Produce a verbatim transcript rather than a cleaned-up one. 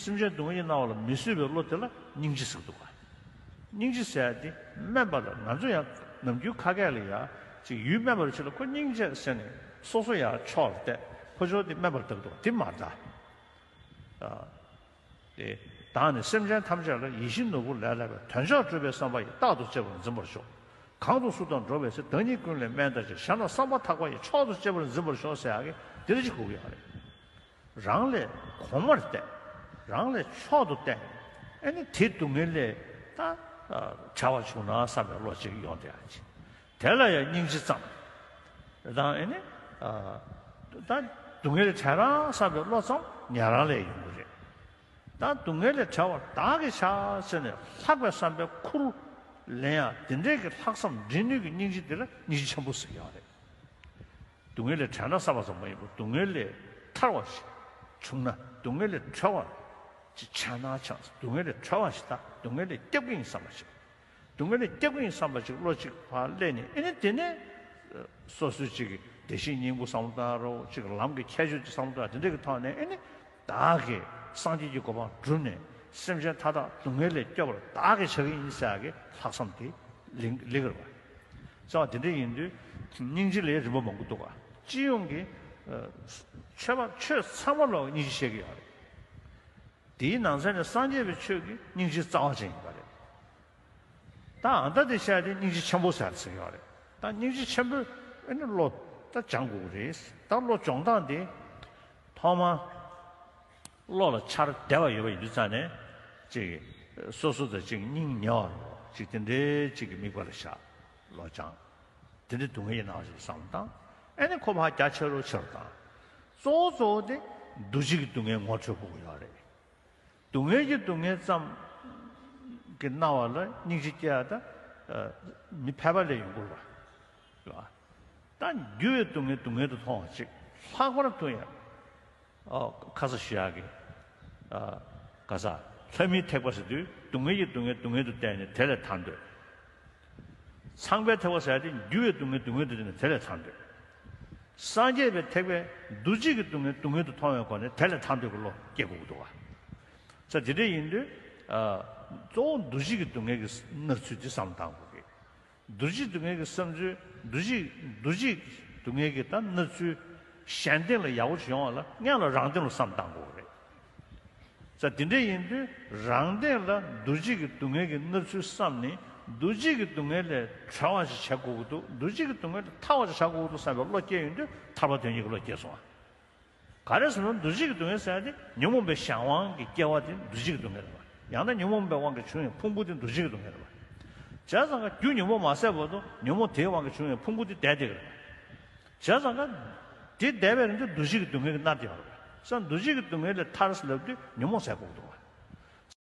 སེམས་ཅན་སྡུག་བསྔལ་གྱིས་མནར་བ་ལ་མི་བཟོད་པའི་བློ་དེ་ལ་སྙིང་རྗེ་ཟེར་གྱི་འདུག་ག་སྙིང་རྗེ་ཟེར་ཡ་དེ་དམན་པ་ལ་ང་ཚོ་ཡང་ནམ་རྒྱུན་ཁ་སྐད་ལ་ཡ་ཅིག་ཡུལ་དམན་པ་རུ་ཆེ་ལ་ཁོ་སྙིང་རྗེ་ཟེར་ནས་སོ་སོ་ཡ་ཕྱོགས་ལ་བལྟས་ཁོ་ཕྱོགས་དེ་དམན་པར་བལྟ་གི་འདུག་ག་དེ་མ་རེད་ད། དེ་བདག་ནི་སེམས་ཅན་ཐམས་ཅད་ལ་ཡིད་བཞིན་ནོར་བུ་ལས་ལྷག་པའི་དོན་མཆོག་སྒྲུབ་པའི་བསམ་པ་ཡིས་རྟག་ཏུ་གཅེས་པར་འཛིན་པར་ཤོག་གང་དུ་སུ་དང་འགྲོགས་པའི་ཚེ། བདག་ཉིད་ཀུན་ལས་དམན་ལྟར་ཤེས། གཞན་ལ་བསམ་པ་ཐག་པ་ཡིས། མཆོག་ཏུ་གཅེས་པར་འཛིན་པར་ཤོག་ཟེར་ཡག་གི་འདི་འདྲ་ཅིག་དགོས་ཀྱི་ཡོད་རེད། རང་ལས་གོང་མར་བལྟས། རང་ལས་མཆོག་ཏུ་བལྟས། ཨེ་ནི་དེ་སྡུག་བསྔལ་ལས་ད་བྲལ་བ་བྱུང་ན་བསམ་པའི་བློ་ཅིག་ཡོང་བསྡད་ཡག་ཅིག་དེ་ལ་ཡང་སྙིང་རྗེ་ཙམ། དང་ཨེ་ནི། ད་སྡུག་བསྔལ་ལས་བྲལ་རང་བསམ་པའི་བློ་ཙམ་ཉན་རང་ལས་ཡོང་གི་རེད། ད་སྡུག་བསྔལ་ལས་བྲལ་བར་བདག་གིས་བྱ་ཟེར་ནས་ལྷག་པའི་བསམ་པའི་ཁུར་ལེན་ཡག་དེ་འདྲའི་གི་ལྷག་བསམ་འདྲེན་ནུས་ཀྱི་སྙིང་རྗེ་དེ་ལ་སྙིང་རྗེ་ཆེན་པོ་ཟེར་ཡག་རེད། སྡུག་བསྔལ་ལས་བྲལ་ན་བསམ་པ་ཙམ་མ་ཡིན་པར་སྡུག་བསྔལ་ལས་ཐར་བ་ཞིག་བྱུང་ན་སྡུག་བསྔལ་ལས་གྲོལ་བ་ཅིག་ཆགས་ན་ཆགས། སྡུག་བསྔལ་ལས་གྲོལ་བ་ཞིག་དང་སྡུག་བསྔལ་ལས་སྐྱོབ་ཀྱི་ཡིན་བསམ་པ་ཞིག་སྡུག་བསྔལ་ལས་སྐྱོབ་ཀྱི་ཡིན་བསམ་པ་ཅིག་བློ་གཅིག་ཕར་སླེབས་ནས་ཨེ་ནི་དེ་ནས་སོ་སོའི་གཅིག་གི་བདེ་གཤེགས་སྙིང་པོ་བསམ་བློ་བཏང་རོགས་གཅིག་ལམ་གྱི་ཁྱད་ཆོས་ཅིག་བསམ་བློ་བཏང་དེ་འདྲ་གི་ཐོག་ནས་ཨེ་ནི་བདག་གིས་སངས་རྒྱས་ཀྱི་གོ་འཕང་བསྒྲུབས་ནས་སེམས་ཅན་མཐའ་དག་སྡུག་བསྔལ་ལས་སྐྱོབ་པར་བདག་གིས་བྱ་གི་ཡིན་ཟེར་ཡག་གི་ལྷག་བསམ་དེ་ལེགས་ལེགས་རེད་པ། བྱ་བ་དེ་འདྲ་ཡིན་དུས་སྙིང་རྗེ་ལ་རིམ་པ་མང་པོ་འདུག་ག་སྤྱི་ཡོངས་ཀྱི་ཆོས་པ་ཆོས་ཚང་མ་ལ་སྙིང་རྗེ་བཤད་ཀྱི་ཡོད་རེད། དེའི་ནང་ཚན་ནས་སངས་རྒྱས་པའི་ཆོས་ཀྱི་སྙིང་རྗེ་རྩ་བ་ཅན་ཡིན་པ་རེད། ད་ཨ་མཐའ་དེ་བཤད་དེ་སྙིང་རྗེ་ཆེན་པོ་ཟེར་ཟེར་ཡོད་རེད། ད་སྙིང་རྗེ་ཆེན་པོའི་ཨེ་ནི་བློ་ད་སྦྱང་དགོས་ཀྱི་རེད། ད་བློ་སྦྱོང་སྟངས་དེ་ཐོག་མ་བློ་ལ་འཆར་བདེ་བ་ཡོད་པ་ཡིན་དུས་ཙང་ནས་ཅིག་སོ་སོ་དང་ཅིག་སྙིང་ཉེ་བ་རོ་ཅིག་དེ་འདྲའི་ཅིག་གི་དམིགས་པ་ལ་བཞག་བློ་སྦྱང་། དེ་འདྲའི་སྡུག་བསྔལ་ཡིན་ནའང་ཞིག་བསམ་བློ་བཏང་། ཨེ་ནི་ཁོ་ཕར་རྒྱ་ཆེ་རུ་ཆེ་རུ་བཏང་། གཙོ་བོ་གཙོ་བོ་དེ་འདུ་བྱེད་ཀྱི་སྡུག་བསྔལ་ངོ་འཕྲོད་དགོས་ཀྱི་ཡོད་རེད། སྡུག་བསྔལ་གྱི་སྡུག་བསྔལ་ཙམ་གྱི་སྣང་བ་ལ་སྙིང་རྗེ་སྐྱེ་ཡ་ད་མི་ཕལ་པ་ལས་ཡོང་གི་རེད་པ། ད་འགྱུར་བའི་སྡུག་བསྔལ་སྡུག་བསྔལ་དུ་མཐོང་བ་ཅིག་ལྷག་པར་དུ་ཡང་ཁ་ས་ཞུ་ཡག་གི་ག་ས་ལྷ་མིའི་ཐེག་པ་ཟེར་དུས་སྡུག་བསྔལ་གྱི་སྡུག་བསྔལ་སྡུག་བསྔལ་དུ་བལྟས་ནས་དེ་ལས་ཐར་འདོད། ཚངས་པའི་ཐེག་པ་ཟེར་ཡ་དེ་འགྱུར་བའི་སྡུག་བསྔལ་སྡུག་བསྔལ་དུ་བལྟས་ནས་དེ་ལས་ཐར་འདོད། སངས་རྒྱས་པའི་ཐེག་པས་འདུ་བྱེད་ཀྱི་སྡུག་བསྔལ་སྡུག་བསྔལ་དུ་མཐོང་བའི་སྒོ་ནས་དེ་ལས་ཐར་འདོད་ཀྱི་བློ་སྐྱེ་དགོས་ཀྱི་འདུག་ག་ས་དེ་འདྲ་ཡིན་དུས་གཙོ་བོ་འདུ་བྱེད་ཀྱི་སྡུག་བསྔལ་གྱི་སྣང་ཚུལ་དེ་བསམ་བློ་བཏང་དགོས་ཀྱི། འདུ་བྱེད་སྡུག་བསྔལ་གྱི་བསམ་ཚུལ་འདུ་བྱེད་འདུ་བྱེད་སྡུག་བསྔལ་གྱི་ད་སྣང་ཚུལ་གཞན་སྟེང་ལ་ཡག་པོ་ཞིག་ཡོང་བ་ལ་སྔོན་ལ་རང་སྟེང་ལ་བསམ་བློ་བཏང་དགོས་ཀྱི་རེད། ས་དེ་འདྲ་ཡིན་དུས་རང་སྟེང་ལ་འདུ་བྱེད་ཀྱི་སྡུག་བསྔལ་གྱི་སྣང་ཚུལ་བསམ་ནས་འདུ་བྱེད་ཀྱི་སྡུག་བསྔལ་ལས་གྲོལ་བ་ཞིག་བྱ་དགོས་ཀྱི་འདུག་འདུ་བྱེད་ཀྱི་སྡུག་བསྔལ་ལས་ཐར་བ་ཞིག་བྱ་དགོས་ཀྱི་འདུག་བསམ་པའི་བློ་སྐྱེ་ཡོང་དུས་ཐར་པ་དོན་གཉེར་གྱི་བློ་སྐྱེས་སོང་བ། ག་རེ་ཟེར་ན་འདུ་བྱེད་ཀྱི་སྡུག་བསྔལ་ཟེར་ཡ་དེ་ཉོན་མོངས་པའི་གཞན་དབང་གི་སྐྱེ་བ་དེ་འདུ་བྱེད་ཀྱི་སྡུག་བསྔལ་རེད་པ། ཡང་ན་ཉོན་མོངས་པའི་དབང་གིས་བྱུང་བའི་ཕུང་པོ་དེ་འདུ་བྱེད་ཀྱི་སྡུག་བསྔལ་རེད་པ། བྱས་ཙང་ཀ་རྒྱུ་ཉོན་མོངས་མ་ཟད་བར་དུ་ཉོན་མོངས་དེའི་དབང་གིས་བྱུང་བའི་ཕུང་པོ་དེ་བསྡད་བསྡད་ཀྱི་རེད་པ། བྱས་ཙང་ཀ་དེ་བསྡད་པའི་རིང་དུ་འདུ་བྱེད་ཀྱི་སྡུག་བསྔལ་གྱིས་མནར་བསྡད་ཡོད་རེད་པ། ས་འདུ་བྱེད་ཀྱི་སྡུག་བསྔལ་ལས་ཐར་ཟེར་ལབ་དུས་ཉོན་མོངས་ཟད་དགོས་ཀྱི་འདུག་པ།